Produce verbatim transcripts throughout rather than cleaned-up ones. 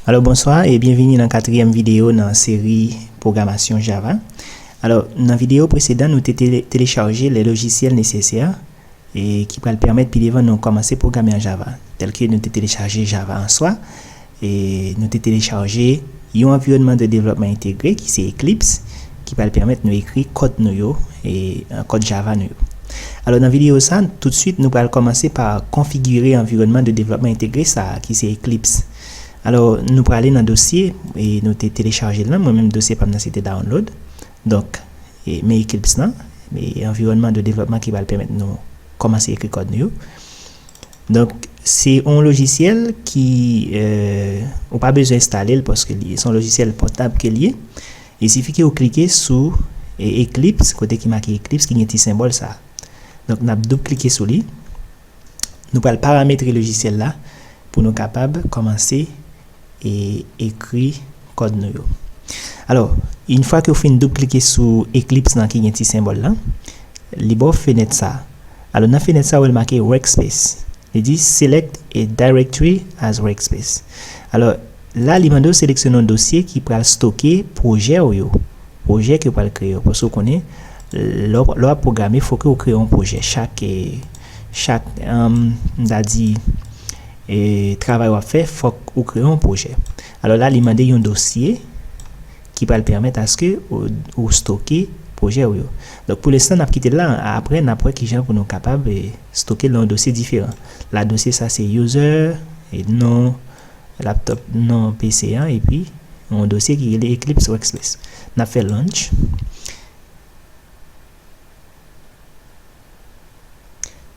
Alò, bonswa e byenvini nan katriyèm videyo nan seri pwogramasyon Java. Alò, nan videyo presedan, nou te tele-, telechaje lè lojisyèl nesesè e ki pral pèmèt pi devan nou kòmanse pwograme an Java, tèlke nou te telechaje Java an swa, e nou te telechaje yon anviwònman de devlòpman entegre ki se Eclipse, ki pral pèmèt nou ekri kòd nou yo, e, kòd Java nou yo. Alò, nan videyo sa, toutswit, nou pral kòmanse pa konfigire anviwònman de devlòpman entegre sa a, ki se Eclipse. Alò, nou prale nan dosye, e nou te telechaje l lan. Mwen menm, dosye pa m nan, se te download. Donk, e, men Eclipse lan, e anviwònman de devlòpman ki pral pèmèt nou kòmanse ekri kòd nou yo. Donk, se yon lojisyèl ki, e, ou pa bezwen enstale l paske li, se yon lojisyèl pòtab ke l ye. Il sifi ke ou klike sou, e, Eclipse, kote ki make Eclipse, ki gen ti senbòl sa. Donk, n ap doub klike sou li. Nou pral parametre lojisyèl la pou nou kapab kòmanse e ekri kòd nou yo. Alò, yon fwa ke w fin doub klike sou Eclipse lan ki gen ti senbòl lan, li ba w fenèt sa. Alò, nan fenèt sa, w wè l make Workspace. Li di, "Select a directory as Workspace." Alò, la, li mande w seleksyone yon dosye ki pral stoke pwojè w yo, pwojè ke w pral kreye yo. Paske w konnen, lè w, lè w ap pwograme, fòk ou kreye yon pwojè. Chak, e, chak, em, m ta di, e, travay w ap fè, fòk ou kreye yon pwojè. Alò la, li mande yon dosye ki pral pèmèt aske ou, ou stoke pwojè w yo. Donk, pou lenstan, n ap kite l la. Apre, n ap wè kijan pou nou kapab, e, stoke l nan yon dosye diferan. La, dosye sa, se user, e non laptop, non P C an, epi yon dosye ki rele Eclipse Workspace. N ap fè launch.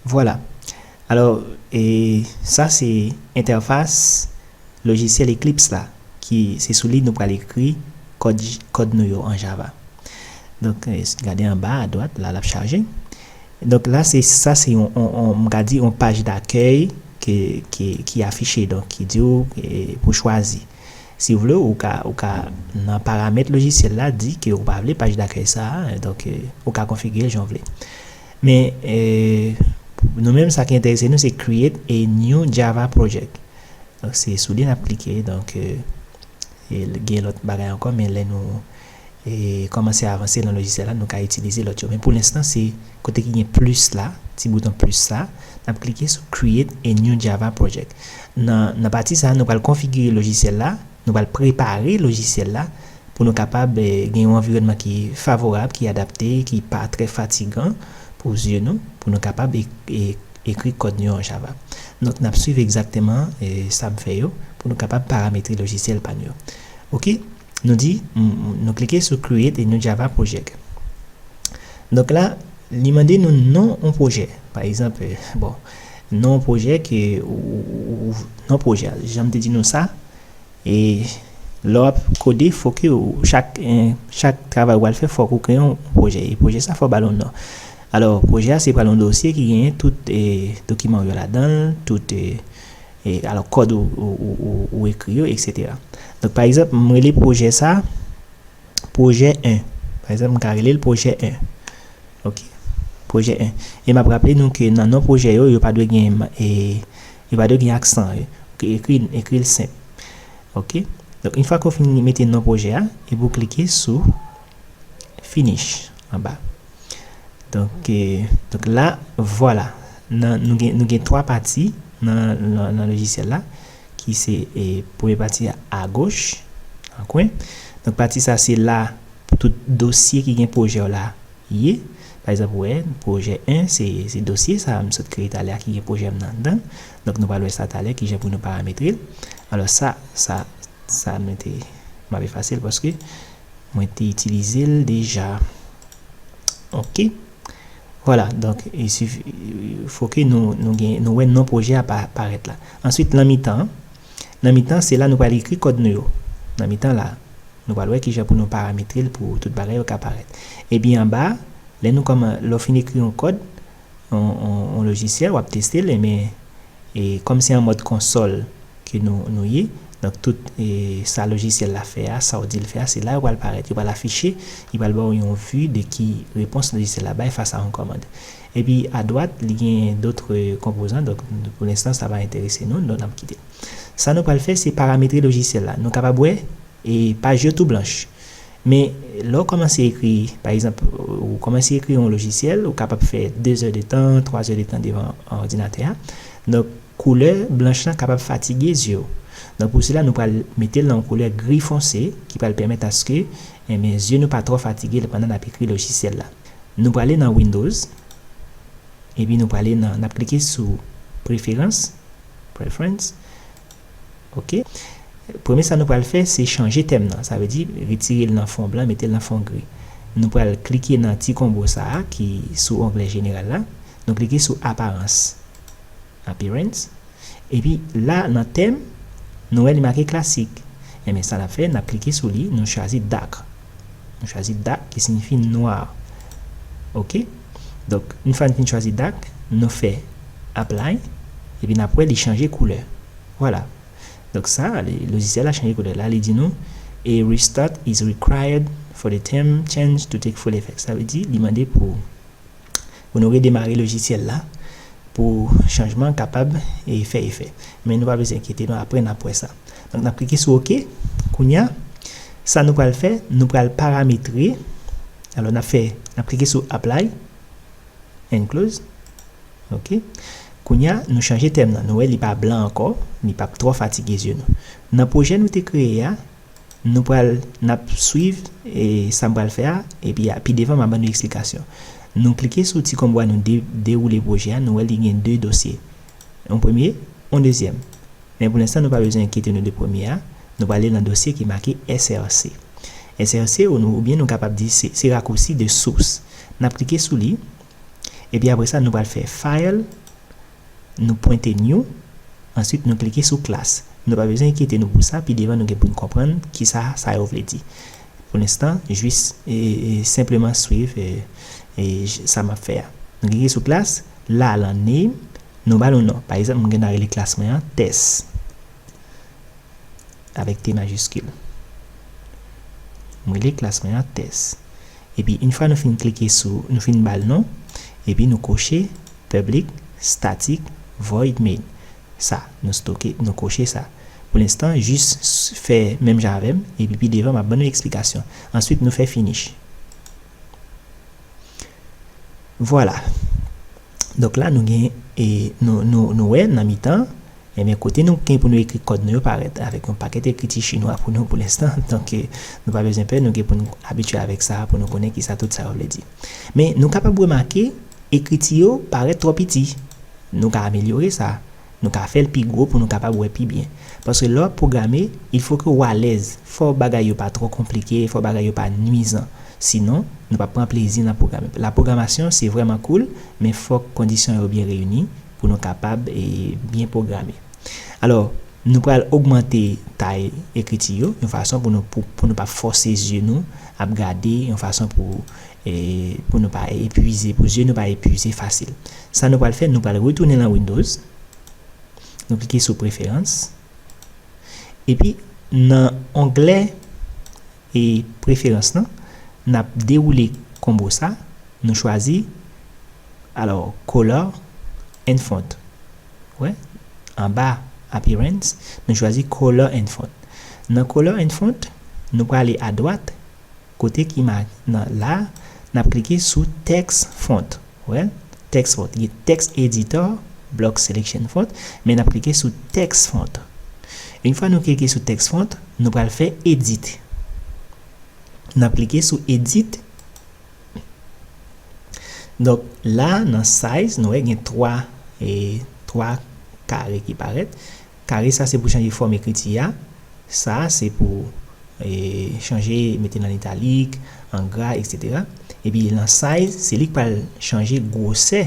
Vwala. Alò, e, sa se entèfas lojisyèl Eclipse la, ki se sou li nou pral ekri kòd, kòd nou yo an Java. Donk, e, gade anba, adwat, la, l ap chaje. Donk, la, se, sa se yon, yon, yon, m ka di, yon paj dakèy ke, ke, ki afiche, donk, ki di w, e, pou chwazi. Si w vle, ou ka, ou ka, nan paramèt lojisyèl la, di ke ou pa vle paj dakèy sa a, donk, e, ou ka konfigire l jan w vle. Men, e, nou menm, sa ki enterese nou, se create a new Java project. Donk, se sou li n ap klike. Donk, e, e, gen lòt bagay ankò, men lè nou, e, kòmanse avanse nan lojisyèl la, nou ka itilize lòt yo. Men pou lenstan, se kote ki gen plis la, ti bouton plis sa, n ap klike sou create a new Java project. Nan, nan pati sa, nou pral konfigire lojisyèl la, nou pral prepare lojisyèl la pou nou kapab, e, gen yon anviwònman ki favorab, ki adapte, ki pa trè fatigan pou zye nou, pou nou kapab e, e, ekri kòd nou yo an Java. Donk, n ap swiv egzakteman, e, sa m fè yo pou nou kapab parametre lojisyèl pa nou yo. Oke, nou di, m, m, nou klike sou Create a New Java Project. Donk la, li mande nou non yon pwojè. Pa egzanp, e, bon, non yon pwojè ke, ou, ou, ou, non pwojè a, jan m te di nou sa, e lè w ap kode, fòk ou, chak, e, chak travay ou pral fè, fòk ou kreye yon pwojè. E pwojè sa, fò w ba l yon non. Alò, pwojè a, se pral yon dosye ki genyen tout, e, dokiman w yo ladan l, tout, e, e, alò, kòd ou, ou, ou, ou, ou ekri yo, etsetera. Donk, pa egzanp, m rele pwojè sa, pwojè en. Pa egzanp, m ka rele l pwojè en. Oke. Pwojè en. E m ap raple nou ke nan non pwojè yo, yo pa dwe gen, e, yo pa dwe gen aksan. Oke, ekri, ekri l senp. Oke. Donk, yon fwa ke w fin mete non pwojè a, epi w klike sou Finish anba. Donk, e, donk la, vwala. Nan, nou gen, nou gen twa pati nan, nan, nan lojisyèl la, ki se, e, premye pati a, agoch, an kwen. Donk, pati sa, se la tout dosye ki gen pwojè w la ye. Pa egzanp, ou wè, pwojè en, se, se dosye sa a m sot kreye talè a ki gen pwojè m nan anndan. Donk, nou pral wè sa talè, kijan pou nou parametre l. Alò, sa, sa, sa, mwen te, m ap efase l paske mwen te itilize l deja. Oke. Vwala, donk, il suffit, fò ke nou, nou gen, nou wè non pwojè a pa, parèt la. Answit, nan mitan an, nan mitan, se la nou pral ekri kòd nou yo. Nan mitan la, nou pral wè kijan pou nou parametre l pou tout bagay yo ka parèt. Epi anba, lè nou kòman, lè w fin ekri yon kòd, yon, yon, yon lojisyèl, w ap teste l, men, e kòm se an mòd konsòl ke nou, nou ye, Donk, tout e, sa lojisyèl la fè a, sa w di l fè a, se la yo pral parèt. Yo pral afiche, li pral ba w yon vi de ki repons lojisyèl la bay fas a yon kòmand. Epi, adwat, li gen dòt konpozan. Donk, pou lenstan, sa pa enterese nou, donk n ap kite l. Sa nou pral fè, se parametre lojisyèl la. Nou kapab wè, e paj yo tou blanch. Men, lè w kòmanse ekri, pa egzanp, ou kòmanse ekri yon lojisyèl, ou kapab fè de zè de tan, twa zè de tan devan òdinatè a. Donk, koulè blanch lan kapab fatige zye w. Donk, pou sela, nou pral mete l nan yon koulè gri fonse ki pral pèmèt aske, enben, zye nou pa twò fatige pandan n ap ekri lojisyèl la. Nou prale nan Windows, epi nou prale nan, n ap klike sou Preferans, Preference, ok. Premye sa nou pral fè, se chanje tèm nan. Sa vle di, retire l nan fon blan, mete l nan fon gri. Nou pral klike nan ti konbo sa a ki sou onglè jeneral la. Nou klike sou Aparans, Appearance. Epi la, nan tèm, nou wè li make klasik. Enben, sa n ap fè, n ap klike sou li, nou chwazi Dark. Nou chwazi Dark, ki siyifi nwa. Ok? Donk, yon fwa n fin chwazi Dark, nou fè Apply, epi n ap wè li chanje koulè. Vwala. Donk sa, li, lojisyèl la chanje koulè. La, li di nou, "A restart is required for the theme change to take full effect." Sa vle di, li mande pou, pou nou redemare lojisyèl la, pou chanjman kapab e fè efè. Men nou pa bezwen enkyete nou, apre n ap wè sa. Donk, n ap klike sou OK. Kounye a, sa nou pral fè, nou pral parametre. Alò, n ap fè, n ap klike sou Apply and Close. Ok. Kounye a, nou chanje tèm nan. Nou wè li pa blan ankò, li p ap twò fatige zye nou. Nan pwojè nou te kreye a, nou pral, n ap swiv e sa m pral fè a, epi a, pi devan m a ban nou eksplikasyon. Nou klike sou ti konbo a, nou de, dewoule pwojè a, nou wè li gen de dosye. Yon premye, yon dezyèm. Men pou lenstan, nou pa bezwen enkyete nou de premye a. Nou prale nan dosye ki make S R C. S R C, ou, nou, oubyen nou kapab di se, se rakousi de source. N ap klike sou li. Epi apre sa, nou pral fè File, nou pwente New, answit nou klike sou Class. Nou pa bezwen enkyete nou pou sa, pi devan nou gen pou n konprann kisa sa yo vle di. Pou lenstan, jis e, e, senpleman swiv e, e, j- sa m ap fè a. Nou klike sou Class, la, lan Name, nou ba l yon non. Pa egzanp, mwen gen dwa rele klas mwen an Tès. Avèk T majiskil. Mwen rele klas mwen an Tès. Epi, yon fwa nou fin klike sou, nou fin ba l non, epi nou koche Public Static Void Main. Sa, nou stoke, nou koche sa. Pou lenstan, jis s- fè menm jan avè m, epi pi devan, m ap ban nou eksplikasyon. Answit, nou fè Finish. Vwala. Donk la, nou gen, e, nou, nou, nou wè nan mitan, enben, kote nou gen pou nou ekri kòd nou yo parèt avèk yon pakèt ekriti chinwa pou nou pou lenstan. Donk, e, nou pa bezwen pè, nou gen pou nou abitye avèk sa, pou nou konnen kisa tout sa yo vle di. Men, nou kapab remake, ekriti yo parèt twò piti. Nou ka amelyore sa. Nou ka fè l pi gwo pou nou kapab wè pi byen. Paske lè w ap pwograme, il faut que w alèz. Fò bagay yo pa twò konplike, fò bagay yo pa nwizan. Sinon, nou p ap pran plezi nan pwograme. La programasyon, se vrèman cool, men fòk kondisyon yo byen reyini pou nou kapab e, byen pwograme. Alò, nou pral ogmante tay ekriti yo, yon fason pou nou, pou, pou nou pa fòse zye nou ap gade, yon fason pou, e, pou nou pa epuize, pou zye nou pa epuize fasil. Sa nou pral fè, nou pral retounen nan Windows. Nou klike sou Preferans. Epi, nan onglè e Preferans lan, n ap dewoule konbo sa, nou chwazi, alò, Color and Font. Wè, anba Appearance, nou chwazi Color and Font. Nan Color and Font, nou prale adwat, kote ki ma, nan la, n ap klike sou Text Font. Wè, Text Font. Gen Text Editor, Block Selection Font, men n ap klike sou Text Font. Yon fwa nou klike sou Text Font, nou pral fè Edit. N ap klike sou Edit. Donk, la, nan Size, nou wè gen twa, e, twa kare ki parèt. Kare sa se pou chanje fòm ekriti a. Sa se pou, e, chanje, mete l an italik, an gra, etsetera. Epi nan Size, se li k pral chanje gwosè,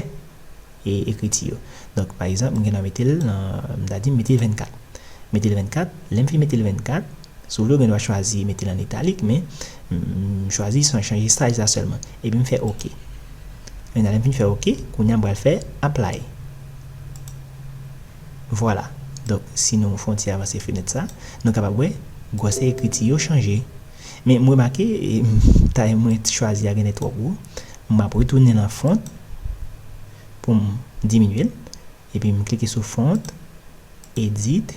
e, ekriti yo. Donk, pa egzanp, m gen dwa mete l nan, m ta di m mete l vennkat. Mete l vennkat, lè m fin mete l vennkat, si w vle, w gen dwa chwazi mete l an italik, men m chwazi chanje size la sèlman. Epi m fè OK. Kounye a, lè m fin fè OK, kounye a m pral fè Apply. Vwala. Donk, si nou fè yon ti avanse fenèt sa, nou kapab wè gwosè ekriti yo chanje. Men m remake, e, tay mwen chwazi a genlè twò gwo. M ap retounen nan font pou m diminye l. Epi m klike sou font, edit,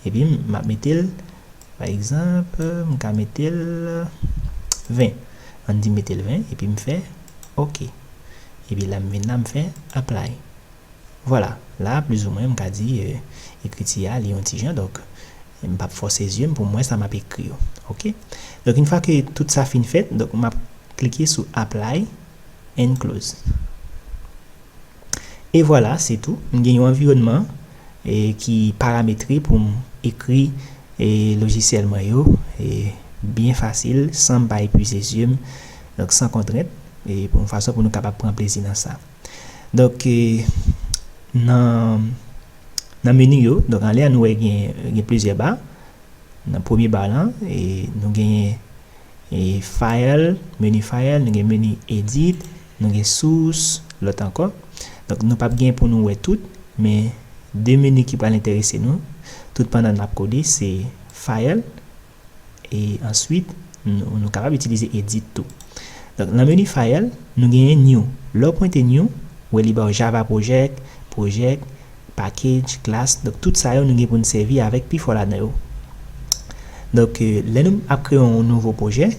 epi m ap mete l, pa egzanp, m ka mete l ven. Ann di m mete l ven, epi m fè oke. Epi la m vin la, m fè apply. Vwala, la, plizoumwen, m ka di, e, ekriti a, li yon ti jan, donk, m p ap fòse zye m pou m wè sa m ap ekri yo. Oke? Donk, yon fwa ke tout sa fin fèt, donk, m ap klike sou apply and close. E vwala, se tou. M gen yon anviwònman, e, ki parametre pou m ekri, e, lojisyèl mwen yo, e, byen fasil, san m pa epuize zye m, donk, san kontrent, e, pou yon fason pou nou kapab pran plezi nan sa. Donk, e, nan, nan meni yo, donk, anlè a nou wè gen, gen plizyè ba. Nan premye ba lan, e, nou genyen, e, file, meni file, nou gen meni edit, nou gen source, lòt ankò. Donk, nou p ap gen pou nou wè tout, men de meni ki pral enterese nou, tout pandan n ap kode, se file, e answit, nou, nou kapab itilize edit tou. Donk, nan meni file, nou genyen new. Lè w pwente new, ou wè li ba w Java Project, Project, Package, Class. Donk, tout sa yo nou gen pou n sèvi avèk pifò ladan yo. Donk, e, lè nou ap kreye yon nouvo pwojè,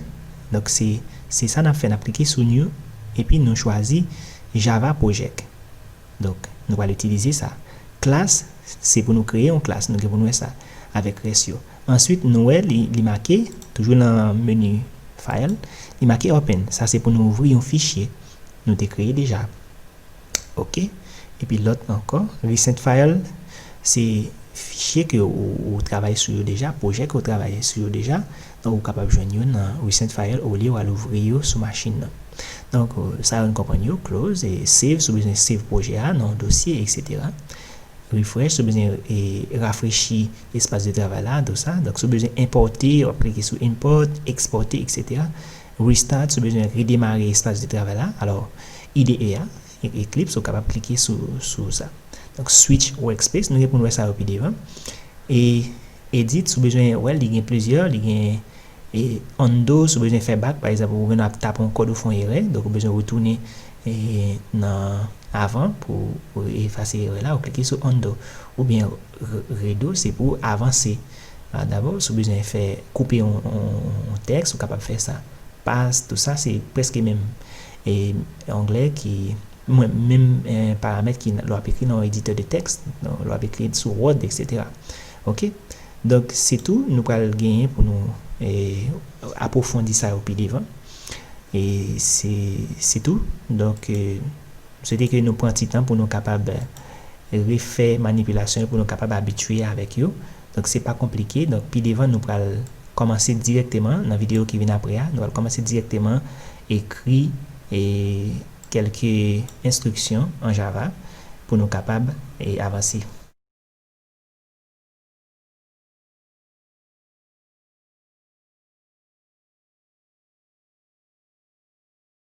donk, se, se sa n ap fè, n ap klike sou new, epi nou chwazi Java Project. Donk, nou pral itilize sa. Class, se pou nou kreye yon klas, nou gen pou nou wè sa avèk rès yo. Answit, nou wè li, li make, toujou nan meni file, li make open. Sa se pou nou ouvri yon fichye nou te kreye deja. Oke. Epi lòt ankò, recent file, se fichye ke ou, ou travay sou yo deja, pwojè ke ou travay sou yo deja. Donk, ou kapab jwenn yo nan recent file olye w al ouvri yo sou machin nan. Donk, sa yo n konprann yo, close, e save, si w bezwen save pwojè a nan yon dosye, etsetera. Refresh, si w bezwen, e, rafrechi espas de travay la, tou sa. Donk, si w bezwen enpòte, w ap klike sou import, ekspòte, etsetera. Restart, si w bezwen redemare espas de travay la. Alò, I D E a, E-, Eclipse, ou kapab klike sou, sou sa. Donk, switch workspace, nou gen pou n wè sa yo pi devan. E edit, si w bezwen wè l, li gen plizyè, li gen, e, undo, si w bezwen fè back, pa egzanp, ou gen ap tape yon kòd ou fè yon erè, donk ou bezwen retounen, e, nan avan pou, pou efase erè la, ou klike sou undo. Oubyen re-, redo, se pou avanse. A, dabò, si w bezwen fè, koupe yon, yon, yon tèks, ou kapab fè sa. Paste, tou sa, se prèske menm, e, onglè ki, mwen, menm, e, paramèt ki lè w ap ekri nan yon editè de tèks, lè w ap ekri sou Word, etsetera. Oke? Donk, se tou, nou pral genyen pou nou, e, apwofondi sa yo pi devan. E se, se tou. Donk, e, m swete ke nou pran ti tan pou nou kapab refè manipilasyon yo, pou nou kapab abitye avèk yo. Donk, se pa konplike. Donk, pi devan, nou pral kòmanse dirèkteman, nan videyo ki vin apre a, nou pral kòmanse dirèkteman ekri, e, kèlke enstriksyon an Java pou nou kapab, e, avanse.